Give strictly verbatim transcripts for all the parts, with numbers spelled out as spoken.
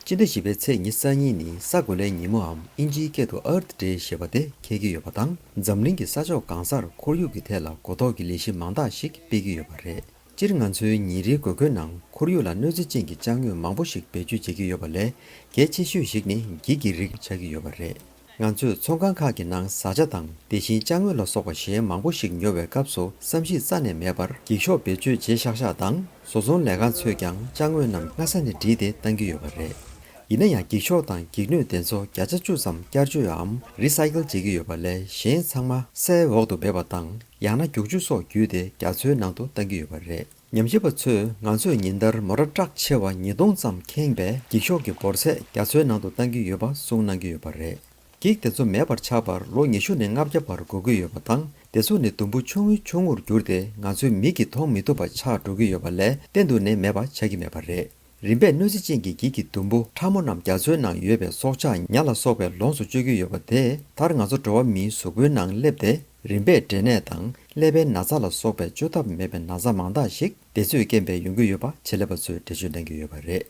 སྤྱི་ཟླ་བཞི་པའི་ཚེས་ཉི་ཤུ་རྩ་གཉིས་ནི་ས་གོ་ལའི་ཉིན་མོའམ་ཨིན་ཇིའི་སྐད་དུ་Earth Day ཞེས་པ་དེ་འཁེལ་གྱི་ཡོད་པ་དང་། འཛམ་གླིང་གི་ས་ཕྱོགས་གང་སར་ཁོར་ཡུག་གི་ཐད་ལ་གོ་རྟོགས་ཀྱི་ལས་གཞི་མང་དག་ཞིག་སྤེལ་གྱི་ཡོད་པ་རེད། སྤྱིར་ང་ཚོའི་ཉིན་རེའི་དགོས་མཁོའི་ནང་ཁོར་ཡུག་ལ་གནོད་འཚེ་ཅན་གྱི་ཅ་དངོས་མང་པོ་ཞིག་བེད་སྤྱོད་བྱེད་ཀྱི་ཡོད་པ་ལས། གལ་ཆེ་ཤོས་ཤིག་ནི་འགྱིག་གི་རིགས་ཆགས་ཀྱི་ཡོད་པ་རེད། ང་ཚོས་ཚོང་ཁང་ཁག་གི་ནང་བཟའ་བཅའ་དང་། དེ་བཞིན་ཅ་དངོས་ལ་སོགས་པ་གཞན་མང་པོ་ཞིག་ཉོ་བའི་སྐབས་སུ་བསམ་གཞིག་རྩ་ནས་མེད་པར་འགྱིག་ཤོག་བེད་སྤྱོད་བྱེད་ཤག་ཤག་དང་། བཟོ་ཚོང་ལས་ཁང་ཚོས་ཀྱང་ཅ་དངོས་རྣམས་སྔ་ས་ནས་བསྒྲིལ་ཏེ་བཏང་གི་ཡོད་པ་རེད། ཡིན་ན་ཡང་འགྱིག་ཤོག་དང་འགྱིག་སྣོད་དེ་ཚོ་བརྒྱ་ཆ་བཅུ་ཙམ་བསྐྱར་བཅོས་འམ་རི་སའི་ཀལ་བྱེད་ཀྱི་ཡོད་པ་ལས། གཞན་ཚང་མ་སའི་འོག་ཏུ་སྦས་པ་དང་། ཡང་ན་རྒྱུག་ཆུ་སོགས་བརྒྱུད་དེ་རྒྱ་མཚོའི་ནང་དུ་བཏང་གི་ཡོད་པ་རེད། ཉམས་ཞིབ་པ་ཚོས་ང་ཚོས་ཉིན་ལྟར་མོ་ཊ་ཊག་ཆེ་བ་ཉིས་སྟོང་ཙམ་ཁེངས་པའི་འགྱིག་ཤོག་གི་འབོར་ཚད་རྒྱ་མཚོའི་ནང་དུ་བཏང་གི་ཡོད་པ་གསུངས་གནང་གི་ཡོད་པ་རེད། འགྱིག་དེ་ཚོ་མེད་པར་ཆགས་པར་ལོ་ཉི་ཤུ་ནས་ལྔ་བརྒྱ་བར་འགོར་གྱི་ཡོད་པ་དང་། དེ་ཚོ་ནི་དུམ་བུ་ཆུང་ངུ་ཆུང་ངུར་གྱུར་ཏེ་ང་ཚོའི་མིག་གིས་མཐོང་མི་ཐུབ་པ་ཆགས་འགྲོ་གི་ཡོད་པ་ལས། གཏན་དུ་ནི་མེད་པ་ཆགས་ཀྱི་མེད་པ་རེད། རིམ་པས་གནོད་འཚེ་ཅན་གྱི་འགྱིག་གི་དུམ་བུ་ཕྲ་མོ་རྣམས་རྒྱ་མཚོའི་ནང་ཡོད་པའི་སྲོག་ཆགས་ཉ་ལ་སོགས་པས་ལོངས་སུ་སྤྱོད་ཀྱི་ཡོད་པ་དེས། མཐར་ང་ཚོ་འགྲོ་བ་མིའི་གཟུགས་པོའི་ནང་སླེབས་ཏེ། རིམ་པས་འབྲས་ནད་དང་ཀླད་པའི་ན་ཚ་ལ་སོགས་པའི་བཅོས་ཐབས་མེད་པའི་ན་ཚ་མང་དག་ཞིག་དེ་ཚོའི་རྐྱེན་པས་ཡོང་གི་ཡོད་པ་ཆེད་ལས་པ་ཚོས་འགྲེལ་བརྗོད་གནང་གི་ཡོད་པ་རེད།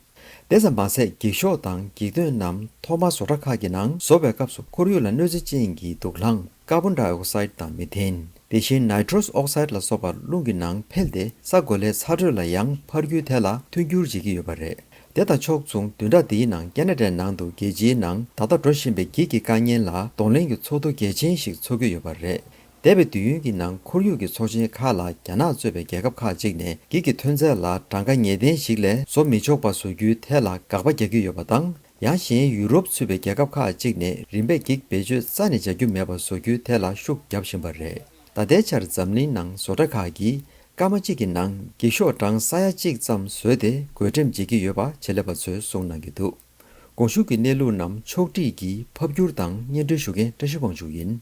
དེ་ཙམ་མ་ཟད། འགྱིག་ཤོག་དང་འགྱིག་སྣོད་རྣམས་ཐོག་མར་བཟོ་གྲྭ་ཁག་གི་ནང་བཟོ་བའི་སྐབས་སུ་ཁོར་ཡུག་ལ་གནོད་འཚེ་ཅན་གྱི་དུག་རླངས་ཀར་བོན་ཌའི་ཨོག་སའིཌ་དང་མི་ཐེན། དེ་བཞིན་ནའི་ཊྲོས་ཨོག་སའིཌ་ལ་སོགས་པ་རླུང་གི་ནང་འཕེལ་ཏེ། ས་གོ་ལའི་ཚ་དྲོད་ལ་ཡང་འཕར་རྒྱུའི་ཐད་ལ་མཐུན་འགྱུར་བྱེད་ཀྱི་ཡོད་པ་རེད། དེ་དང་ཕྱོགས་མཚུངས། བདུན་ཕྲག་འདིའི་ནང་ཁེ་ན་ཌའི་ནང་དུ་རྒྱལ་སྤྱིའི་ནང་ད་ལྟ་འགྲོ་བཞིན་པའི་འགྱིག་གི་དཀའ་ངལ་ལ་གདོང་ལེན་གྱི་ཚོགས་འདུ་གལ་ཆེན་ཞིག་འཚོགས་ཀྱི་ཡོད་པ་རེད། འདས་པའི་དུས་ཡུན་གྱི་ནང་ཁོར་ཡུག་གི་ཚོགས་ཆེན་ཁག་ལ་རྒྱ་ནག་གཙོས་པའི་རྒྱལ་ཁབ་ཁག་ཅིག་ནས་འགྱིག་གི་ཐོན་རྫས་ལ་གྲངས་ཀ་ངེས་གཏན་ཞིག་ལས་བཟོ་མི་ཆོག་པ་བཟོ་རྒྱུའི་ཐད་ལ་དགག་པ་རྒྱག་གི་ཡོད་པ་དང་། ཡང་གཞན་ཡུ་རོབ་ཚུད་པའི་རྒྱལ་ཁབ་ཁག་ཅིག་ནས་རིན་པས་འགྱིག་བེད་སྤྱོད་རྩ་ནས་བྱ་རྒྱུ་མེད་པ་བཟོ་རྒྱུའི་ཐད་ལ་ཤུགས་བརྒྱབ་བཞིན་པ་རེད། ད་ལྟའི་ཆར་འཛམ་གླིང་ནང་བཟོ་གྲྭ་ཁག་གིས་སྐར་མ་གཅིག་གི་ནང་འགྱིག་ཤོག་གྲངས་ས་ཡ་གཅིག་ཙམ་བཟོས་ཏེ་བགོ་འགྲེམས་བྱེད་ཀྱི་ཡོད་པ་ཆེད་ལས་པ་ཚོས་གསུངས་གནང་གི་འདུག། གོང་ཞུས་ཀྱི་གནས་ལུགས་རྣམས་ཕྱོགས་སྒྲིག་གིས་ཕབ་སྒྱུར་དང་སྙན་སྒྲོན་ཞུ་མཁན་བཀྲ་ཤིས་དབང་ཕྱུག་ཡིན།